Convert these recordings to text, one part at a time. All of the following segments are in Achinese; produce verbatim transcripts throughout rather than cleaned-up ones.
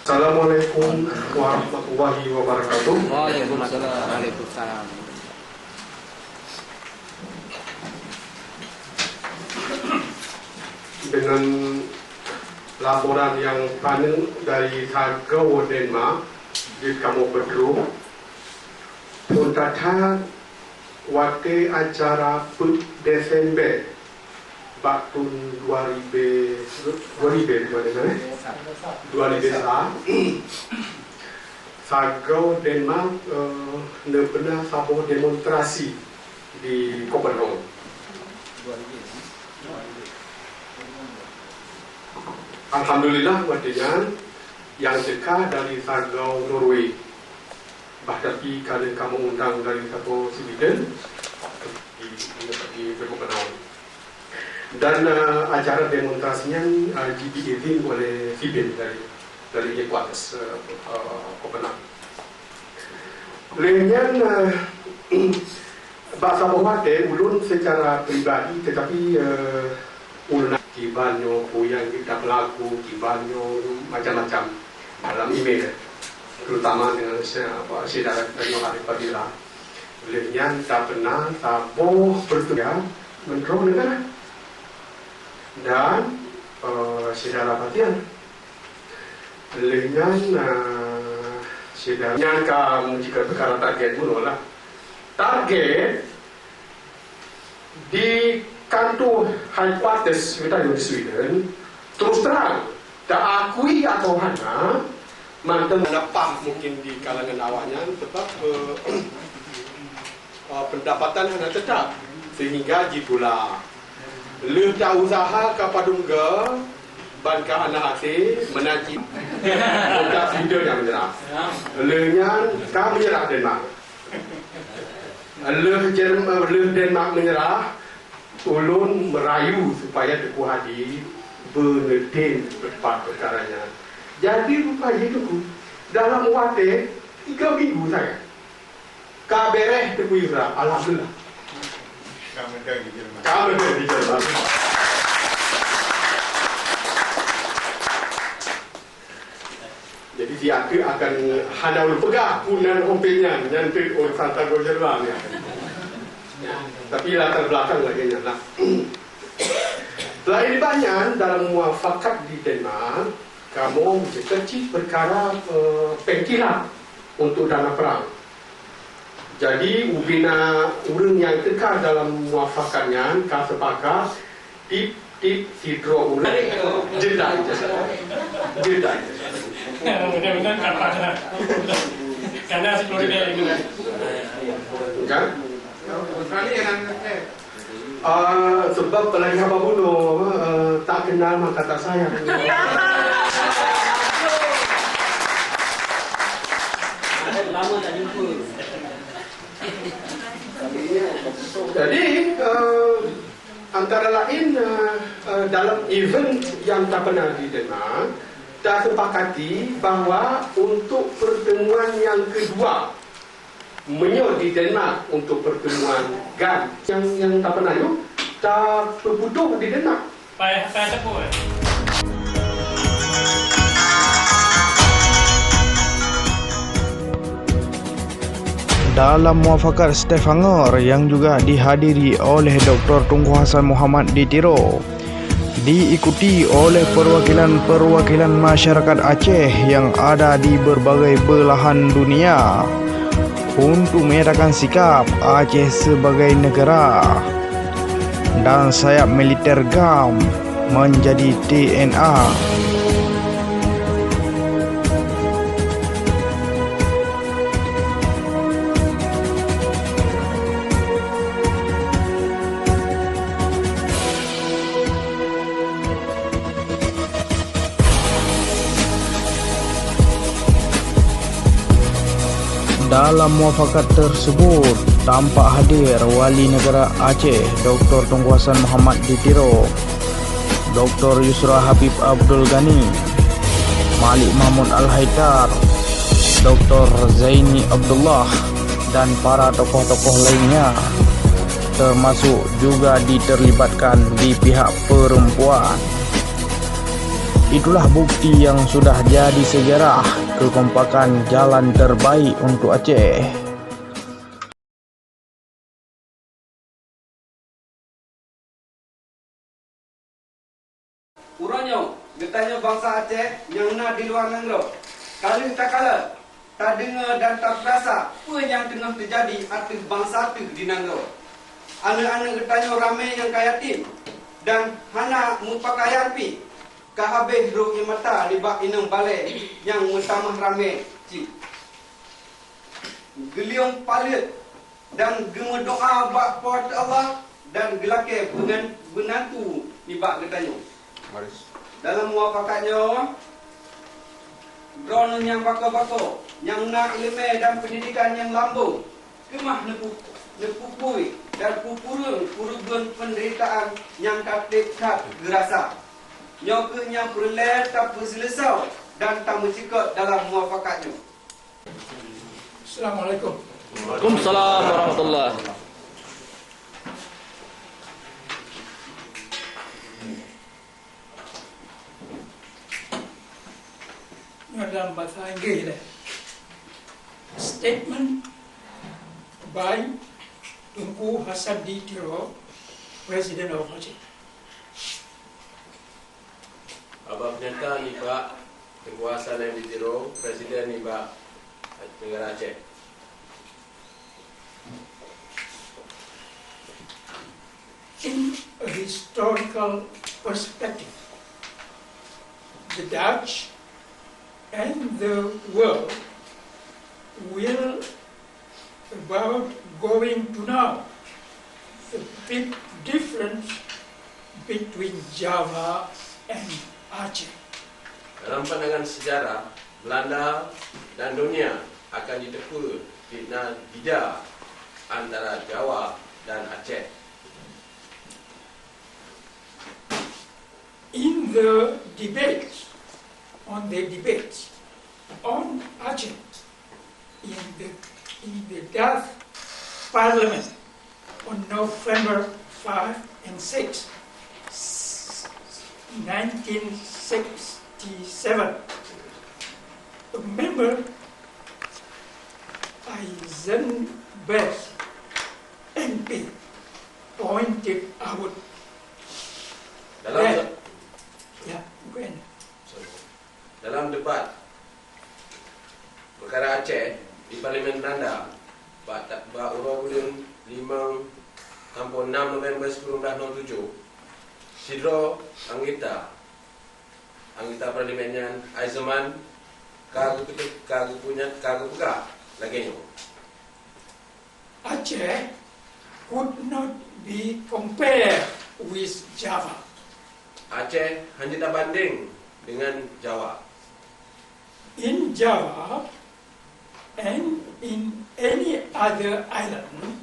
Assalamualaikum warahmatullahi wabarakatuh. Waalaikumsalam. Waalaikumsalam. Dengan laporan nyang paneuk dari sagoe Denmark, jeuet kamoe peutrok. Phôn that-that watée acara peuet Desember bak thôn dua ribée, dua ribée, dua ribée, eh? Dua ribée sa, sagoe Denmark, eh, neupeuna saboh demonstrasi di Copenhagen. Alhamdulillah, watée nyan nyang teuka dari sagoe Norway. Bah tapi ka lheueh kamoe undang dari sagoe Sweden di, di, di Copenhagen. Dan, eh, acara demonstrasi nyan, eh, jibri izin oleh Sibin dari, dari headquarters, eh, eh, Copenhagen. Lheueh nyan, eh, bak saboh watée ulôn secara pribadi, tetapi, eh, ulôn kiban nyoe peue nyang geupeulaku, kiban nyoe macam-macam dalam email, terutama dengan se-, apa, syedara geutanyoe Arif Fadila. Lheueh nyan tapeuna saboh peureuteubian Menteri Negara dan, eh, syedara Fadila. Lheueh nyan, eh, syedara nyan ka meunyoe peukara target bunoe lah. Target di kantor headquarters geutanyoe di Sweden, terus terang, taakui atau hana, mantong hana pah mungkin di kalangan awaknyan, sebab, eh, eh, pendapatan hana tetap, sehingga jipula. Lheueh ta usaha ka padum go, ban ka hana hasé, meunan cit peugah leader nyang meunyeurah. Lheueh nyan ka meunyeurah Denmark. Lheueh Jerm-, lheueh Denmark meunyeurah, ulôn meurayu supaya Teungku Hadi beuneutem teumpat peukara nyan. Jadi rupa jih Teungku, dalam watée tiga minggu saja. Ka beureh Teungku Yusra, alhamdulillah. Ka meudeh di Jerman. Ka meudeh di Jerman. Jadi, di akhé akan hana ulôn peugah peue nan homepage nyan, nyan teuk urusan sagoe Jerman nyan. Tapi latar belakang lagée nyan lah. Selain daripada nyan, dalam mufakat di Denmark, kamoe meuceukeue cit peukara, eh, péng kilat untuk dana perang. Jadi, ubena ureuëng nyang teuka dalam mufakat nyan ka seupakat, tiep-tiep sidroe ureuëng jeuet ijazah. Jeuet ijazah. Benar-benar kapal. Karena sepuluh ribu itu. Kan? Ah, sebab lagée haba bunoe, eh, tak kenal maka tak sayang. Lama tak jumpa. Jadi, eh, antara lain, eh, eh, dalam event yang tak pernah didengar, tak sepakati bahwa untuk pertemuan yang kedua, meunyoe di Denmark untuk pertemuan GAM nyang, nyang tapeunajoh, tapeuputoh di Denmark. Payah, payah teupeue. Dalam mufakat Stavanger yang juga dihadiri oleh Doktor Teungku Hasan Muhammad di Tiro, diikuti oleh perwakilan-perwakilan masyarakat Aceh yang ada di berbagai belahan dunia untuk menyatakan sikap Aceh sebagai negara dan sayap militer GAM menjadi T N A. Dalam mufakat tersebut, tampak hadir Wali Negara Aceh, Doktor Teungku Hasan Muhammad di Tiro, Doktor Yusra Habib Abdul Ghani, Malik Mahmud Al-Haidar, Doktor Zaini Abdullah, dan para tokoh-tokoh lainnya, termasuk juga diterlibatkan di pihak perempuan. Itulah bukti yang sudah jadi sejarah kekompakan jalan terbaik untuk Aceh. Uroe nyoe, geutanyoe bansa Aceh nyang na di luwa nanggroe, ka lheueh takalon, tadeungoe dan tapeurasa peue nyang teungoh teujadi ateueh bansa teuh di nanggroe. Aneuk-aneuk geutanyoe ramé nyang ka yatim dan hana meupakehan pih, ka habéh rhot ié mata nibak inong balée nyang meutamah ramé cit. Geuliong paleuet dan geumeudoá bak Po teu Allah dan geulakée beungan-, beunantu nibak geutanyoe. Dalam mufakat nyoe, droeneuh nyang bako-bako, nyang na iéleumé dan peundidikan nyang lambong, keumah neupeu-, neupeuphôi dan peupureueng peureubeuen peundeuritaan nyang ka treb that geurasa. Nyoe kheueh nyang peureulée tapeuseuleusoe dan tameucukop dalam mufakat nyoe. Assalamualaikum. Waalaikumsalam warahmatullah. Nyoe dalam bahasa Inggris deh. Statement by Teungku Hasan di Tiro, President of Aceh. Haba peunyata nibak Teungku Hasan M. di Tiro, Presiden nibak Negara Aceh. In a historical perspective, the Dutch and the world will about going to know the big difference between Java and Aceh. Dalam pandangan sejarah, Belanda dan dunia akan jiteupeue di na bida antara Jawa dan Aceh. In the debate, on the debate on Aceh, in the, in the Dutch Parliament on November five and six, nineteen sixty-seven, a member Eisenberg M P pointed out Dalam that, se- ya, bukan. Sorry. Dalam debat peukara Aceh di Parlemen Belanda bak ta-, bak uroe buleuen limong, ampôn, enam November sikureueng blah nol tujoh, sidroe anggota, anggota parlemen nyan, Eisenman, ka geupeu-, ka geupunya-, ka geupeugah lagée nyoe. Aceh could not be compared with Java. Aceh hana tabandeng dengan Jawa. In Java and in any other island,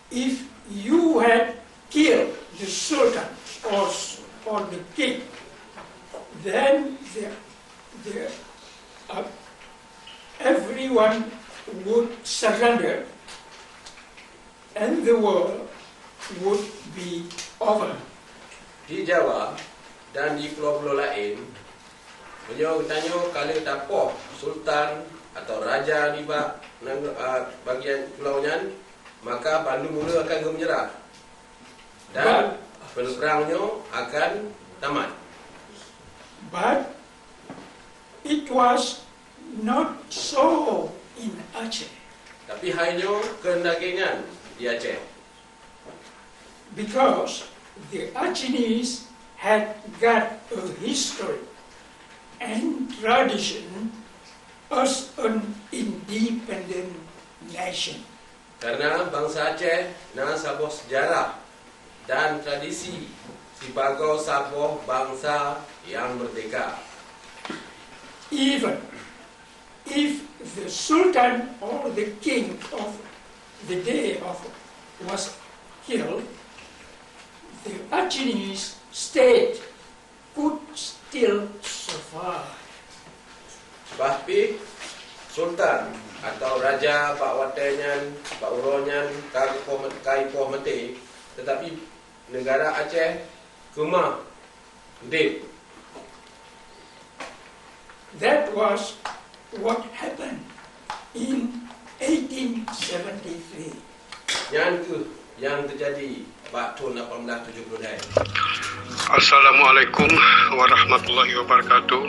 if you had killed the Sultan or, or the king, then the, the, uh, everyone would surrender and the war would be over. Di Jawa dan di pulo-pulo laén, meunyoe geutanyoe ka lheueh tapoh sultan atawa raja nibak nang-, a, bagian pulo nyan, maka bandum ureuëng akan geumeunyerah dan peupeurangan nyoe akan tamat. But it was not so in Aceh. Tapi hai nyoe keuneuk lagée nyan di Aceh. Because the Acehnese had got a history and tradition as an independent nation. Karena bansa Aceh na saboh seujarah dan tradisi sibagoe saboh bansa nyang meurdehka. Even if the Sultan or the King of the day of was killed, the Acehnese state could still survive. Bah pih, sultan atawa raja bak watée nyan, bak uroe nyan ka geupoh, ka jipoh maté, teutapi neugara Aceh keumah udeb. That was what happened in eighteen seventy-three. Nyan kheueh nyang teujadi bak thon lapan belas tujoh puluh dua. Assalamualaikum warahmatullahi wabarakatuh.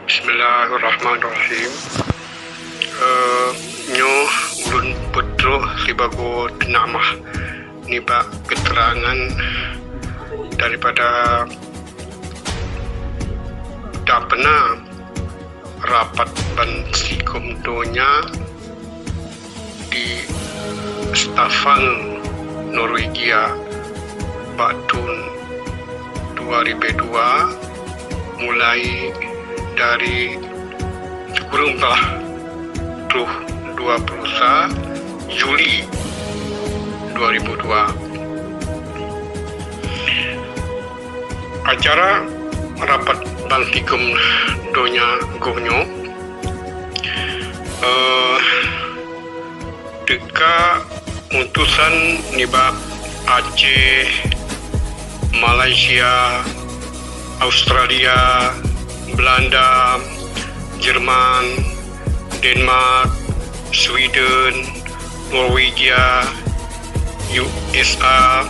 Bismillahirrahmanirrahim. Eh, nyoe ulôn peutrok sibagoe teunamah nibak keterangan daripada tapeunan rapat bansigom donya di Stavanger, Norwegia, bak thon dua ribu dua, mulai dari sikureueng blaih troh dua puluh sa Juli dua ribu dua. Acara rapat bansigom donya goh nyoe, eh, teuka utosan nibak Aceh, Malaysia, Australia, Belanda, Jerman, Denmark, Sweden, Norwegia, U S A,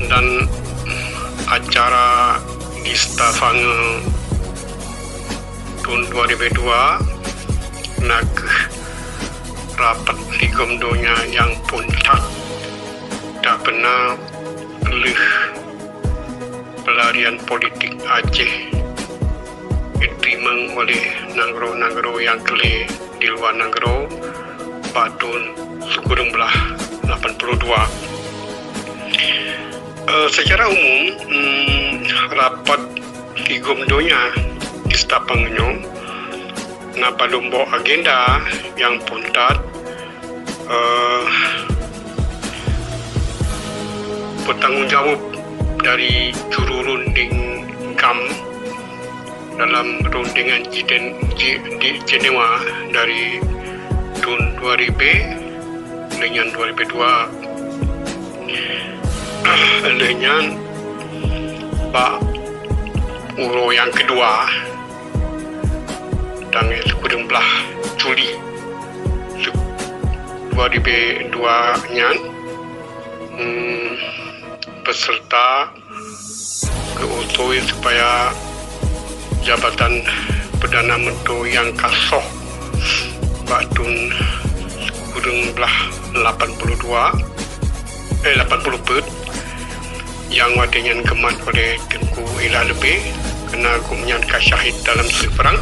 dan acara di Stavanger thon dua ribu dua na kheueh rapat sigom donya nyang phôn that tapeunan lheueh peularian politik Aceh geuteurimong oleh nanggroe-nanggroe nyang keu lhée di luwa nanggroe bak thon sikureueng blaih lapan puluh dua. Eh, secara umum, mm, rapat sigom donya di Stavanger nyoe na padub boh agenda nyang phôn that, eh, peutanggong jaweueb dari juru rundeng GAM dalam rundengan jiden-, ji-, di Jenewa dari thon dua ribu, lheueh nyan dua ribu dua. Lheueh nyan bak uroe nyang keudua, tanggai sikureueng blaih Juli dua ribu dua nyan, hmm, peserta geu-utus supaya jabatan Perdana Menteri nyang ka soh bak thon sikureueng blaih lapan puluh dua, eh, lapan puluh peuet, nyang watée nyan geumat oleh Teungku Ila Leubeh, keureuna gobnyan ka syahid dalam seuprang,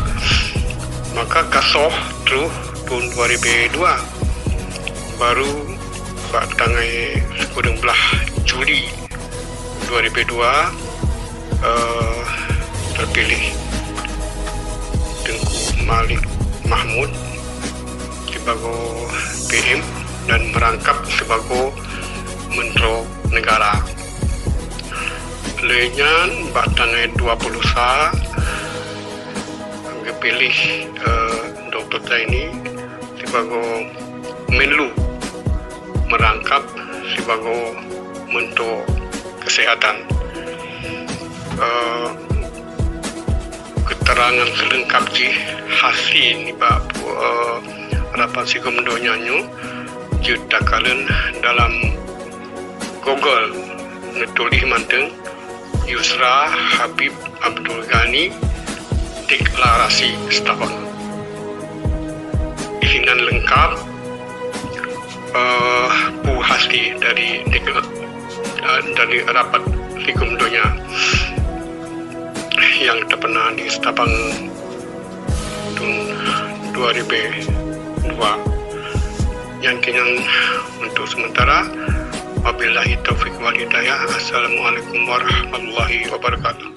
maka ka soh troh thon dua ribu dua, baru bak tanggai sikureueng blaih Juli dua ribu dua, eh, teupiléh Teungku Malik Mahmud sibagoe P M dan meurangkab sibagoe Menteri Negara. Lheueh nyan bak tanggai dua puluh sa geupiléh, eh, Doktor Zaini sibagoe Menlu, meurangkab sibagoe Menteri Kesehatan. Eh, keterangan seuleungkab jih hase nibak, eh, rapat sigom donya nyoe jeuet takalon dalam Google, neutuléh mantong Yusra Habib Abdul Ghani deklarasi Stavanger. Isinan leungkab, eh, peue hase dari dekla-, eh, dari rapat sigom donya nyang teupeunan di Stavanger thon dua ribu dua. Nyan keuh nyan untuk sementara. Wabillahi taufiq wal hidayah. Assalamualaikum warahmatullahi wabarakatuh.